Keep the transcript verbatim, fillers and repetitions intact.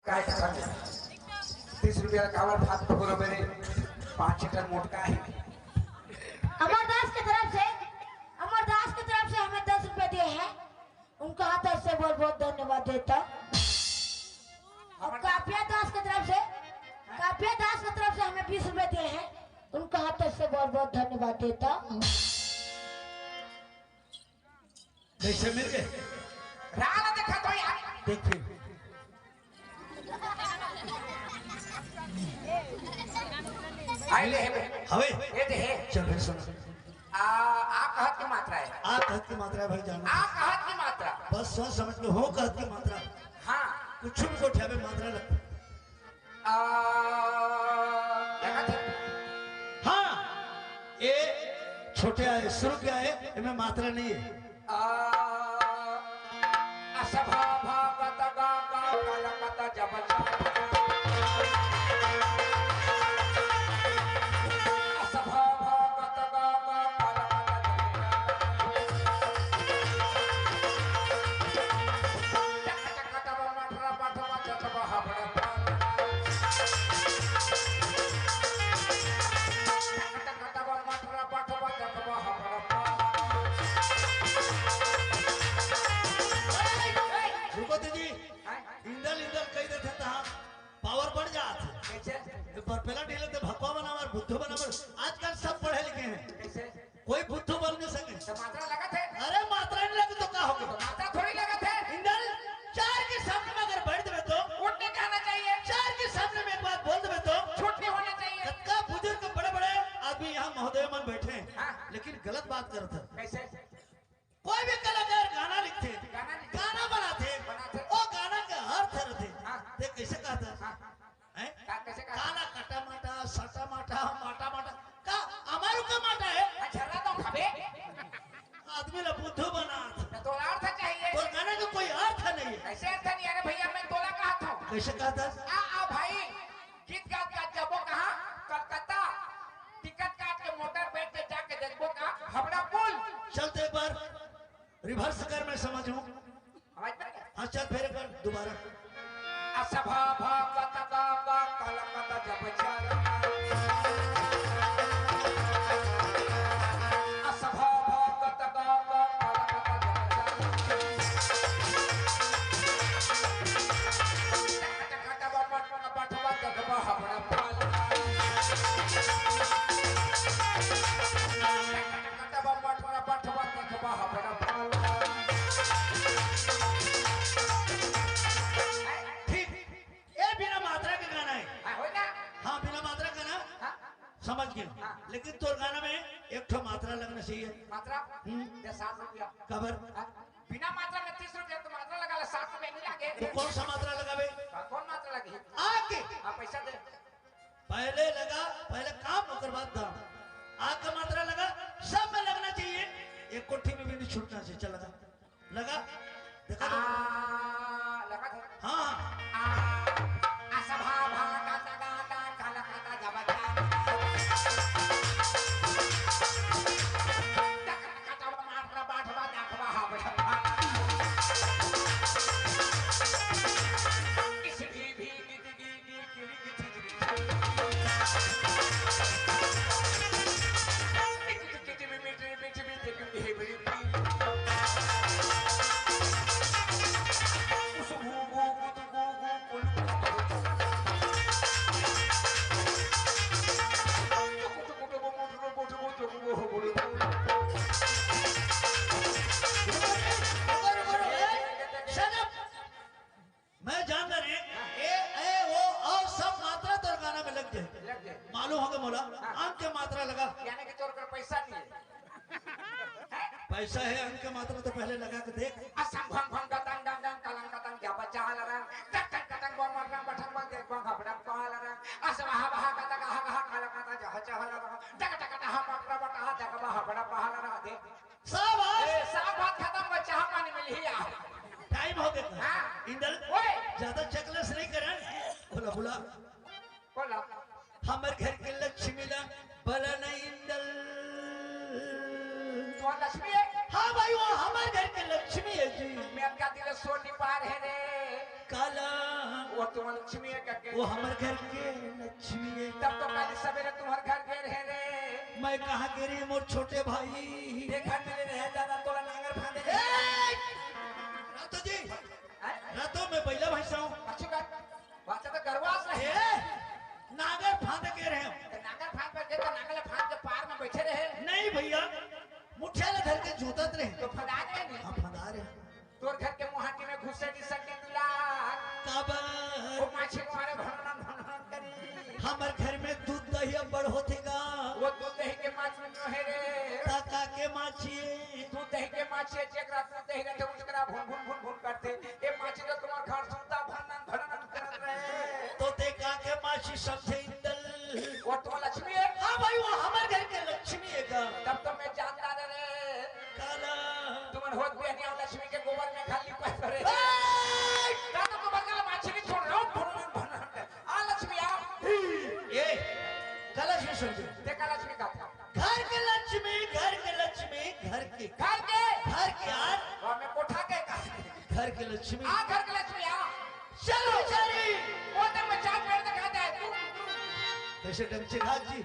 काय करत हे? तीस रुपया काबर भात फोरो मेरे, पाँच लीटर मोटका है। अमरदास के तरफ से, अमरदास के तरफ से हमें दस रुपए दिए हैं, उनका हाथ से बहुत बहुत धन्यवाद देता हूँ। और कापिया दास की तरफ से, कापिया दास की तरफ से हमें बीस रुपए दिए हैं, उनका हाथ से बहुत बहुत धन्यवाद देता हूँ। कैसे मिल गए? राह देखा तो यार। देख फिर। आए ले हे बे। हवे। ये दे हे। चल फिर सुन। आ, आ कहत की मात्रा है। आ कहत की मात्रा है भाई जान। आ कहत की मात्रा। बस सोच समझ के हो कहत की मात्रा। हाँ। कुछ भी गोठिया में मात्रा लगता। आ, देखा थे? हाँ, ये छोटे आए, शुरू क्या है? इनमें मात्रा नहीं है। आ, असभा भागत गा गा कलकत जब जब। असभा भागत गा गा कलकत जब जब। टक टक टक मटरा पटवा जब हबड़ पाल। टक टक टक मटरा पटवा जब हबड़ पाल। रुको दीदी, हैं? इंदल इंदल कह देते तो हम पावर बढ़ जात। कैसे? ये बरपेला ढीले ते भकवा बना मार, बुद्धू बना मार। आजकल सब पढ़े लिखे हैं। कैसे? कोई बुद्धू बन नहीं सके। तो मात्रा लगा थे? अरे मात्रा नहीं लगी तो का हो गया? तो मात्रा थोड़ी लगा थे। इंदल, चार के सामने में अगर बैठ देवे तो? उठ नहीं कहना चाहिए। चार के सामने में एक बात बोल देवे तो? छूट नहीं होना चाहिए। कतका बुजुर्ग बड़े बड़े आदमी यहाँ महोदय मन बैठे हैं, हाँ। लेकिन गलत बात करत है। कैसे? कोई भी कलाकार गाना लिखथे, गाना लिखथे। गाना बनाथे, बनाथे। वो गाना के अर्थ रथे। हाँ। ते कैसे कहता? हाँ। हैं? का, कैसे कहता? काला कटा माटा, सटा माटा, माटा माटा। का अमारू का माटा है? हाँ, झर्रा तो खाबे। आदमी ला बुद्धू बनात। तो तोला अर्थ चाहिए। तो गाना का कोई अर्थ नहीं है। कैसे अर्थ नहीं? अरे भैया, मैं तोला कहत हूँ। कैसे कहता? आ, आ भाई, गीत गात गात जाबो कहाँ? कलकत्ता। टिकट काट के मोटर बैठ के जाके देखबो का हबड़ा पुल। चल तो एक बार रिवर्स कर, मैं समझ हूँ। समझ में? हाँ, चल फिर एक बार दोबारा। असभा भागत गा गा कलकत जब चल। असभा भागत गा गा कलकत जब चल। टक टक टक बटवा देखबा हबड़ा पाल। टक टक टक बटवा देखबा हबड़ा पाल। ठीक, ये बिना मात्रा के गाना है। हाँ, होय ना? हाँ, बिना मात्रा का ना? हाँ। समझ गए। हाँ। लेकिन तोर गाना में एक ठो मात्रा लगना चाहिए। मात्रा? हम्म। दे सात रुपया। काबर? हाँ। बिना मात्रा में तीस रुपया तो मात्रा लगा ले, सात रुपया नहीं लागे। तो कौन सा मात्रा लगाबे? हाँ, कौन मात्रा लगे? आ के। हाँ, पैसा दे। पहले लगा, पहले काम, ओकर बाद दाम। आ का मात्रा लगा, सब में लगना चाहिए, एक कोठी में भी नहीं छूटना चाहिए। चल लगा। लगा, देखा तो। आ, लगा था। हाँ, हाँ। आ, आ सभा भागा तगा ता कलकता जब जा। टक टक टक मार रा बाट बा देखबा हा बा। इस भी भी नित गी गी गिरी गी गी। मैं जानता नहीं, ए, ए, ओ, औ सब मात्रा तोर गाना में लग जाए। लग जाए। मालूम होगे मोला, हाँ। अंक के मात्रा लगा। यानी कि तोर कर पैसा नहीं है। पैसा है, अंक के मात्रा तो पहले लगा के देख। असम भंग भंग गतंग डंग डंग कलंग कतंग क्या बच्चा हाल रहा। टक टक कतंग बम मटंग बटंग बंग देख बंग हबड़म कहाल रहा। असम हा बहा गतंग हा गहा कलंग कतंग जह चहल रहा। टक टक टक हा मटरा बटा हा जग बहा बड़ा पहाल रहा दे। साहब, आज ए, साहब, बात खत्म हो, चाह पानी मिल ही आ। टाइम हो गया। हाँ। इंदल, ओए। ज्यादा चकलेस नहीं करन। बोला, बोला। बोला। हमर घर के लक्ष्मी ला बला नहीं इंदल। तो लक्ष्मी है? हाँ भाई, वो हमर घर के लक्ष्मी है जी। मैं का दिल सोनी पार है रे। काला। वो तुम्हार लक्ष्मी हे का? वो हमर घर के लक्ष्मी हे। तब तो काली सवेरे तुम्हार घर गे रहे रे। मैं कहाँ गे रहे, मोर छोटे भाई? देखा तेरे रहे दादा, तोला नांगर फांदे गे। ए! रातो जी, हैं? रातो में बैला भैंसा हूँ। अच्छी बात। बात तो गरवास रहे। ए! नांगर फांदे गे रहे हूँ। तो नांगर फांद पर गे, तो नांगर ला फांद के पार में बैठे रहे। नहीं भैया, मुठिया ला धर के जोतत रहे। तो फंदा रहे नहीं। हाँ, फंदा रहे। तोर घर के मुहाटी में घुसे नहीं सके दुलार। काबर? वो माछी के मारे भनभन भनभन करी। हमर घर में दूध दही अब्बड़ होथे गा। वो दूध दही के माछ में क्यों है रे? काका के माछी। दूध दही के माछी है, जेकरा दूध दही रहते, उसकरा भुन भुन भुन भुन करते। ये माछी तो तुम्हार घर सुनता भनन भनन करत रहे। तो ते का के माछी समझे इंदल? वो तो लक्ष्मी है। हाँ भाई, वो हमर घर के लक्ष्मी है का? तब तो मैं जानता ना रे। काला। तुमन होत भी नहीं, लक्ष्मी के गोबर में खाली पैसा रे। ए! दादा, गोबर का माछी नहीं छोड़ रहा हूँ, भनन भनन। आ लक्ष्मी आ। ए, का लक्ष्मी समझे? देखा लक्ष्मी का था। घर के लक्ष्मी, घर के लक्ष्मी, घर के। घर के? घर के यार। वाह, मैं कोठा के का। घर के लक्ष्मी। आ घर के लक्ष्मी आ। चलो चली। वो तो मैं चार पैर दिखा दे तू। कैसे डंग चिराग जी?